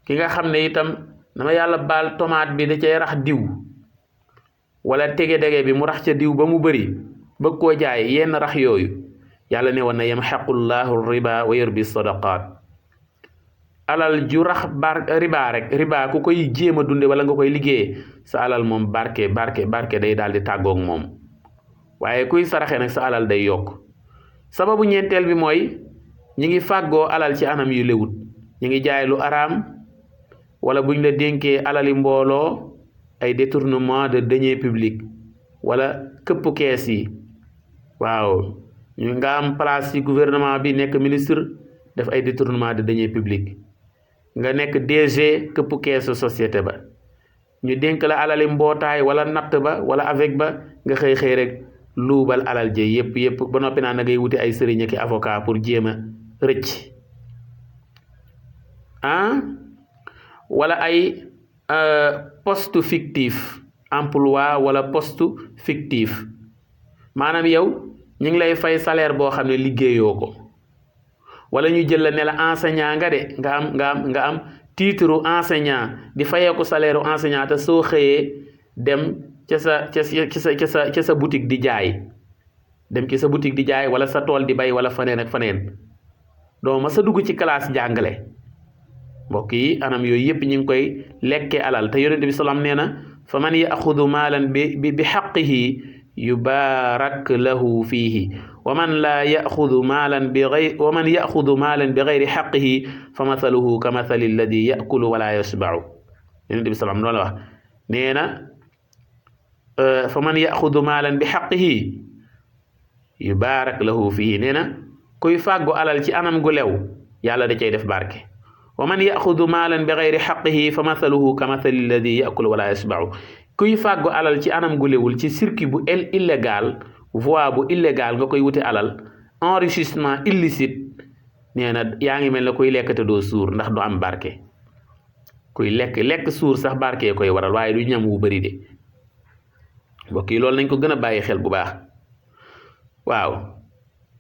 ki nga xam ne itam dama yàlla baal tomate bi da cay rax diw wala tege-dege bi mu rax ca diw ba mu bëri bëgg koo jaay yenn rax yooyu yàlla ne woon na yamxaqullahu riba wa yurbi sadaqat alal ju rax riba ku koy jéem a dunde wala nga koy liggéeye sa alal moom barke day daal di tàggoog moom waaye kuy saraxe nag sa alal day yokk sababu ñeenteel bi mooy ñi ngi fàggoo alal ci anam yu lewut ñi ngi jaay lu araam wala buñ la dénkee alali mbooloo ay détournement de deniers publics wala këpp kees yi waaw ñu nga am place ci gouvernement bi nekk ministre def ay détournement de deniers publics nga nekk DG këpp keesu société ba ñu dénk la alali mbootaay wala natt ba wala avec ba nga xëy rek luubal alal je yëpp ba noppi naa na ngay wuti ay sëriñ ak avocat pour jéem a rëcc wala ay poste fictif emploi wala poste fictif maanaam yow ñu ngi lay fay salaire boo xam ne liggéeyoo ko wala ñu jël la ne la enseignant nga de nga am titre enseignant di fayeeku salaire enseignant te soo xëyee dem ca sa boutique di jaay wala sa tool di bay wala faneen ak faneen doo ma sa dugg ci classe jàngale mbokk yi anam yooyu yëpp ñu ngi koy lekkee alal te yonent bi salaam nee na fa man yaxudu maalan bi xaqihi yubaarak lahu fiihi wa man yaxudu maalan bi gayri xaqihi fa mathaluhu ka mathali alladi yakulu wala yashbau yonent bi salaam loolu wax nee na fa man yaxudu maalan bi xaqihi yubaarak lahu fiihi nee na kuy fàggu alal ci anam gu lew yàlla da cay def barke wa man yaxudu maalan bi gayri xaqihi fa mathaluhu ka mathali alladi yakulu wala yashbau kuy fàggu alal ci anam gu lewul ci circuit bu illégal voie bu illégal nga koy wute alal enrichissement illicite nee na yaa ngi mel ne kuy lekk te doo suur ndax du am barke kuy lekk suur sax barke koy waral waaye du ñam wu bari de mbokk yi loolu nañ ko gën a bàyyi xel bu baax waaw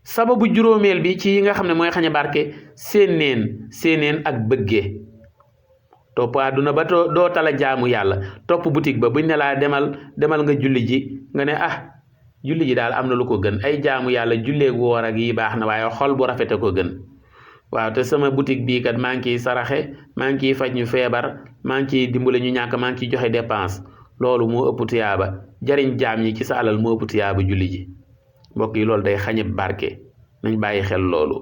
sababu juróomeel bi ci yi nga xam ne mooy xañ a barke séeneen ak bëggee topp àdduna ba doo tala jaamu yàlla topp boutique ba buñ ne laa demal nga julli ji nga ne julli ji daal am na lu ko gën ay jaamu yàlla julleeg woor ak yi baax na waaye xol bu rafete ko gën waaw te sama boutique bii kat maa ngi ciy saraxe maa ngi ciy faj ñu feebar maa ngi ciy dimbale ñu ñàkk maa ngi ciy joxe dépense loolu moo ëpp tuyaaba jariñ jaam ñi ci sa alal moo ëpp tuyaaba julli ji mbokk yi loolu day xañe barke nañ bàyyi xel loolu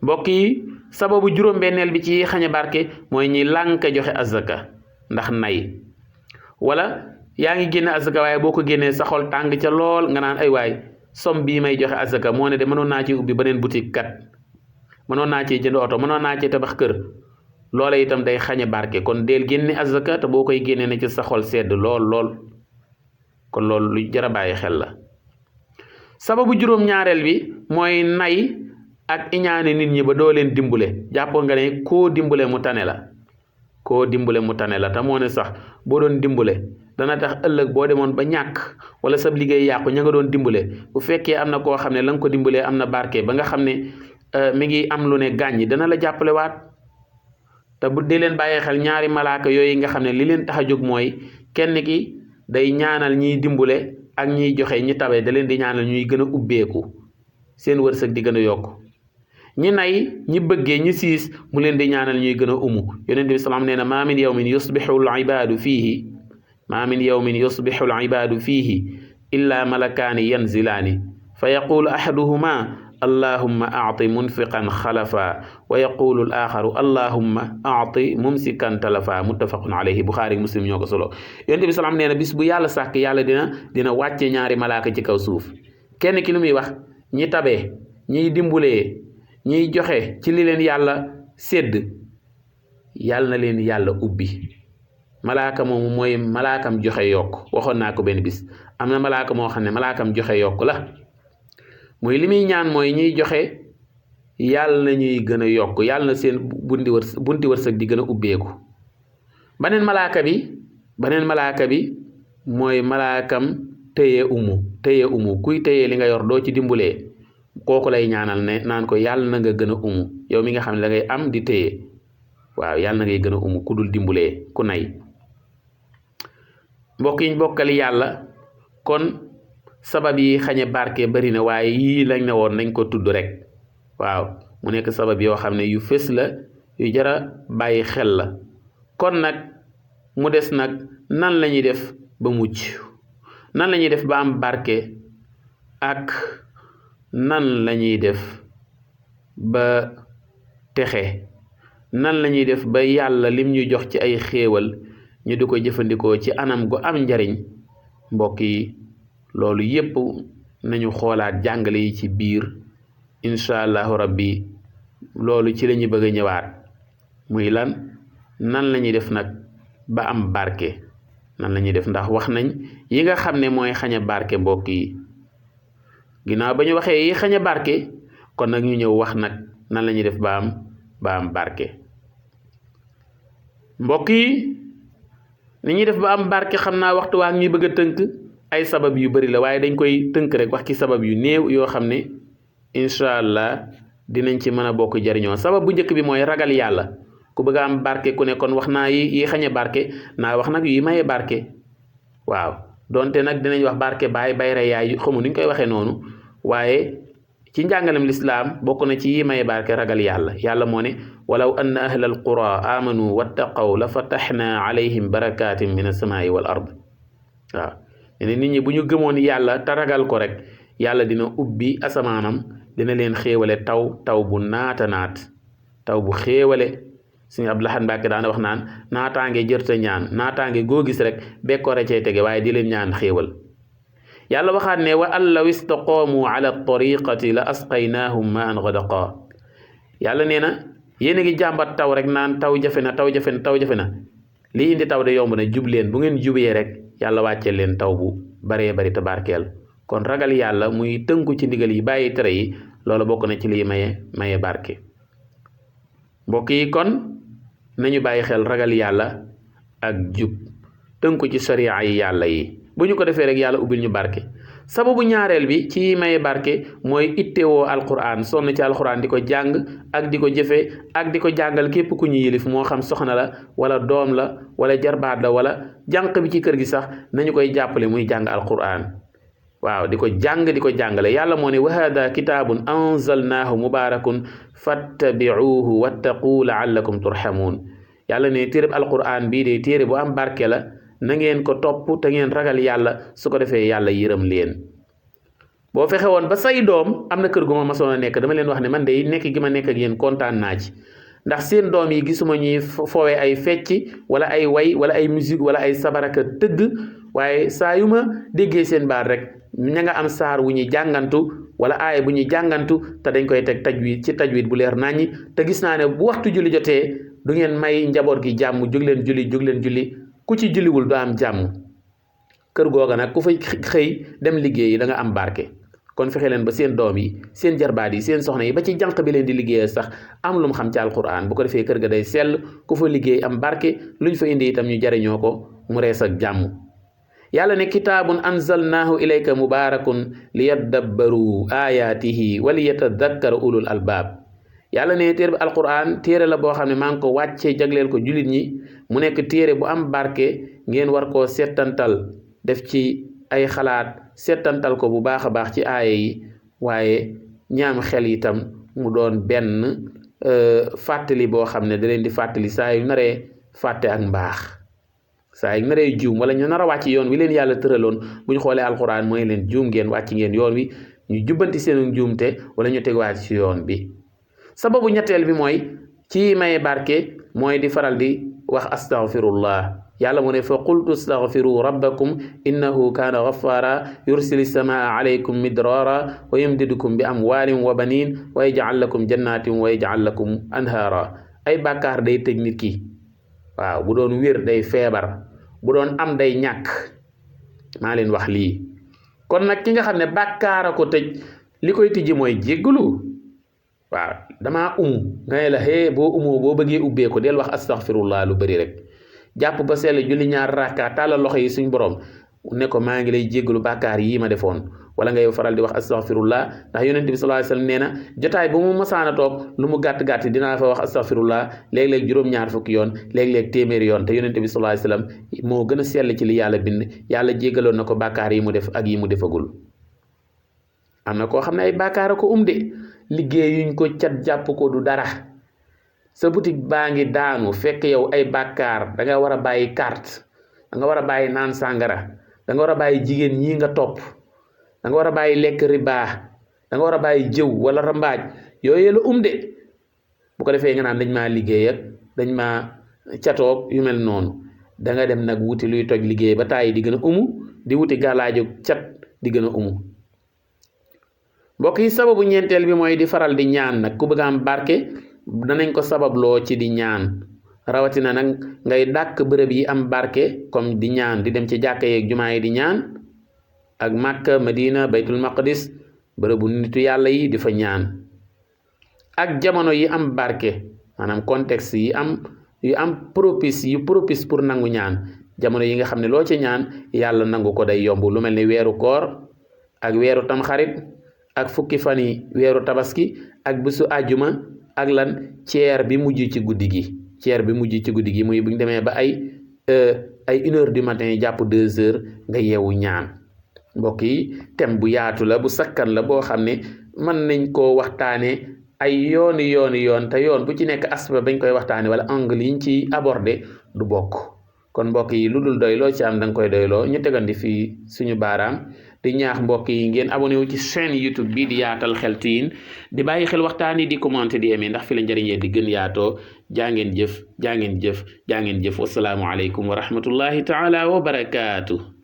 mbokk yi sababu juróom-benneel bi ci xañe barke mooy ñi lànk joxe azaka ndax nay wala yaa ngi génne azaka waaye boo ko génnee sa xol tàng ca lool nga naan ay waay somme bii may joxe azaka moo ne de mënoon naa ci ubbi beneen boutique kat mënoon naa ci jënd oto mënoon naa ci tabax kër loola itam day xañe barke kon deel génne azaka te boo koy génnee ne ci sa xol sedd lool kon loolu lu jar a bàyyi xel la sababu juróom-ñaareel bi mooy nay ak iñaane nit ñi ba doo leen dimbule jàppoo nga ne koo dimbule mu tane la te moo ne sax boo doon dimbule dana tax ëllëg boo demoon ba ñàkk wala sab liggéey yàqu ña nga doon dimbule bu fekkee am na koo xam ne la nga ko dimbulee am na barke ba nga xam ne mi ngi am lu ne gàññi dana la jàppale waat. te bu dee leen bàyyi xel ñaari malaaka yooyu nga xam ne li leen tax a jóg mooy kenn ki day ñaanal ñiy dimbule ak ñiy joxe ñi tabe da leen di ñaanal ñuy gën a ubbeeku seen wërsëg di gën a yokk ñi nay ñi bëggee ñi siis mu leen di ñaanal ñuy gën a umu yonent bi salaam nee na maa min yawmin yusbixu al ibaadu fiihi maa min yawmin yusbixu al ibaadu fiihi illa malakaani yanzilaani fa yaqulu ahaduhuma allahumma aati munfiqan xalafa wa yaqulu al axaru allahumma aati mumsikan talafa muttafaqun alayhi buxaari muslim ñoo ko solo yonent bi salaam nee na bis bu yàlla sàkk yàlla dina wàcce ñaari malaaka ci kaw suuf kenn ki lu muy wax ñi tabee ñiy dimbulee ñiy joxe ci li leen yàlla sédd yàlla na leen yàlla ubbi malaaka moomu mooy malaakam joxe yokk waxoon naa ko benn bis am na malaaka moo xam ne malaakam joxe yokk la mooy li muy ñaan mooy ñiy joxe yàlla na ñuy gën a yokk yàlla na seen bunti wërsëg di gën a ubbeeku beneen malaaka bi mooy malaakam téye umu kuy téye li nga yor doo ci dimbulee kooku lay ñaanal ne naan ko yàlla na nga gën a umu yow mi nga xam ne da ngay am di téye waaw yàlla na ngay gën a umu ku dul dimbulee ku nay mbokk yi bokkali yàlla kon sabab yi xañe barke bari na waaye yii lañ ne woon nañ ko tudd rek waaw mu nekk sabab yoo xam ne yu fës la yu jara bàyyi xel la kon nag mu des nag nan la ñuy def ba mucc nan la ñuy def ba am barke ak nan la ñuy def ba texe nan la ñuy def ba yàlla lim ñu jox ci ay xéewal ñu di ko jëfandikoo ci anam gu am njariñ mbokk yi loolu yépp nañu xoolaat jàngale yi ci biir incha allahu rabbi loolu ci la ñu bëgg a ñëwaat muy lan nan la ñuy def nag ba am barke nan la ñuy def ndax wax nañ yi nga xam ne mooy xaña barke mbokk yi ginnaaw ba ñu waxee yi xaña barke kon nag ñu ñëw wax nag nan la ñuy def ba am barke mbokk yi ni ñuy def ba am barke xam naa waxtu waa ñuy bëgg a tënk ay sabab yu bari la waaye dañ koy tënk rek wax ci sabab yu néew yoo xam ne incha allah dinañ ci mën a bokk jariñoo sabab bu njëkk bi mooy ragal yàlla ku bëgg a am barke ku ne kon wax naa yi xañe barke naa wax nag yi maye barke waaw donte nag dinañ wax barke baay bayre yaay xamu nuñ koy waxee noonu waaye ci njàngalem lislaam bokk na ci yi maye barke ragal yàlla yàlla moo ne walaw anna ahla alqura amanu wattaqaw la fataxna alayhim barakatin min alsamaai wal ard waaw ne nit ñi bu ñu gëmoon yàlla te ragal ko rek yàlla dina ubbi asamaanam dina leen xéewale taw bu naata naat taw bu xéewale suñu Abdou Lahad Mbàkke daana wax naan naataange jërta ñaan naataange goo gis rek bekkoore cay tege waaye di leen ñaan xéewal yàlla waxaat ne wa an law istaqaamu ala tariqati la asqaynaahum ma an gadaqa yàlla nee na yéen a ngi jàmbat taw rek naan taw jafe na lii indi taw de yomb na jub leen bu ngeen jubee rek yàlla wàcce leen taw bu baree bari te barkeel kon ragal yàlla muy tënku ci ndigal yi bàyyi tere yi loolu bokk na ci liy maye barke mbokk yi kon nañu bàyyi xel ragal yàlla ak jub tënku ci sariya yi yàlla yi bu ñu ko defee rek yàlla ubbil ñu barke sababu ñaareel bi ci maye barke mooy ittewoo alquran sonn ci alquran di ko jàng ak di ko jëfe ak di ko jàngal képp ku ñu yilif moo xam soxna la wala doom la wala jarbaat la wala jànq bi ci kër gi sax nañu koy jàppale muy jàng alquran waaw di ko jàng di ko jàngale yàlla moo ne wa hada kitaabun anzalnaahu mubarakun fattabi'uuhu wattaquu la'allakum turhamuun yàlla ne téereb alquran bii de téere bu am barke la na ngeen ko topp te ngeen ragal yàlla su ko defee yàlla yërëm leen boo fexe woon ba say doom am na kër gu ma masoon a nekk dama leen wax ne man de nekk gi ma nekk ak yéen kontaan naa ci ndax seen doom yi gisuma ñuy foowee ay fecc wala ay way wala ay musique wala ay sabaraka tëgg waaye saa yu ma déggee seen baat rek ña nga am saar wu ñuy jàngantu wala aaya bu ñuy jàngantu te dañ koy teg tajwid bu leer naññi te gis naa ne bu waxtu julli jotee du ngeen may njaboot gi jàmm jóg leen julli ku ci julliwul du am jàmm kër googa nag ku fay xëy dem liggéey da nga am barke kon fexe leen ba seen doom yi seen jarbaat yi seen soxna yi ba ci jànq bi leen di liggéeyal sax am lu mu xam ci alquran bu ko defee kër ga day sell ku fa liggéey am barke luñ fa indi itam ñu jariñoo ko mu rees ak jàmm yàlla ne kitaabun anzalnaahu ilayka mubarakun li yaddabbaru ayatihi wa li yatadakkara ulul albaab yàlla ne téere bi alquran téere la boo xam ne maa ngi ko wàccee jagleel ko jullit ñi mu nekk téere bu am barke ngeen war koo settantal def ci ay xalaat settantal ko bu baax a baax ci aaya yi waaye ñaam xel itam mu doon benn fàttali boo xam ne da leen di fàttali saa yu naree fàtte ak mbaax saa yu naree juum wala ñu nar a wàcc yoon wi leen yàlla tëraloon bu ñu xoolee alquran mooy leen juum ngeen wàcc ngeen yoon wi ñu jubbanti seen juumte wala ñu tegawaat ci yoon bi sababu ñetteel bi mooy ci maye barke mooy di faral di wax astaghfirullah yàlla mu ne fa qultu astaghfiru rabbakum innahu kaana ghaffara yursili samaa alaykum midrara wa yumdidukum bi amwalin wa banin wa yaj'al lakum jannatin wa yaj'al lakum anhara ay bàkkaar day tëj nit ki waaw bu doon wér day feebar bu doon am day ñàkk maa leen wax lii kon nag ki nga xam ne bàkkaar a ko tëj li koy tijji mooy jéggalu waaw damaa nga ne la boo umoo boo bëggee ubbee ko del wax astaghfirullah lu bëri rek jàpp ba sell julli ñaar rakka tàllal loxo yi suñ borom ne ko maa ngi lay jéggalu bàkkaar yii ma defoon wala ngay faral di wax astaghfirullah ndax yonent bi sallallahu alayhi wasallam nee na jotaay bu mu masaana toog lu mu gàtt-gàtt dinaa fa wax astaghfirullah léeg-léeg juróom-ñaar fukki yoon léeg-léeg téeméeri yoon te yonent bi sallallahu alayhi wasallam moo gën a sell ci li yàlla bind yàlla jéggaloon na ko bàkkaar yi mu def ak yi mu defagul am na koo xam ne ay bàkkaar a ko de liggéeyuñ ko cat jàpp ko du dara sa boutique baa ngi daanu fekk yow ay bàkkaar da nga war a bàyyi carte da nga war a bàyyi naan sàngara da nga war a bàyyi jigéen ñi nga topp da nga war a bàyyi lekk riba da nga war a bàyyi jëw wala rambaaj yooyu la de bu ko defee nga naan dañ maa liggéey ak dañ maa catoog yu mel noonu da nga dem nag wuti luy toj liggéey ba tàyyi di gën a di wuti gàllaaju cat di gën a mbokk yi sababu ñeenteel bi mooy di faral di ñaan nag ku bëgg am barke danañ ko sababloo ci di ñaan rawatina nag ngay dàkk bërëb yi am barke comme di ñaan di dem ci jàkka yeeg jumaa yi di ñaan ak Makka Madina Baytul Maqdis bërëbu nitu yàlla yi di fa ñaan ak jamono yi am barke maanaam contexte yi am propice pour nangu ñaan jamono yi nga xam ne loo ci ñaan yàlla nangu ko day yomb lu mel ni weeru koor ak weeru tamxarit ak fukki fan yi weeru tabaski ak bisu àjjuma ak lan ceer bi mujj ci guddi gi muy bu ñu demee ba ay 1h du matin jàpp 2h nga yeewu ñaan mbokk yi thème bu yaatu la bu sakkan la boo xam ne mën nañ koo waxtaane ay yoon te yoon bu ci nekk aspect bañ koy waxtaane wala angle yiñ ci abordé du bokk kon mbokk yi lu dul doyloo ci am da nga koy doyloo ñu tegandi fii suñu baaraam di ñaax mbokk yi ngeen abonné wu ci chaîne YouTube bi di Yaatal Xeltu Yin di bàyyi xel waxtaan yi di commenter di aimer ndax fi la njëriñee di gën yaatoo jaa ngeen jëf wasalaamu aleykum wa rahmatullahi taala wa barakaatu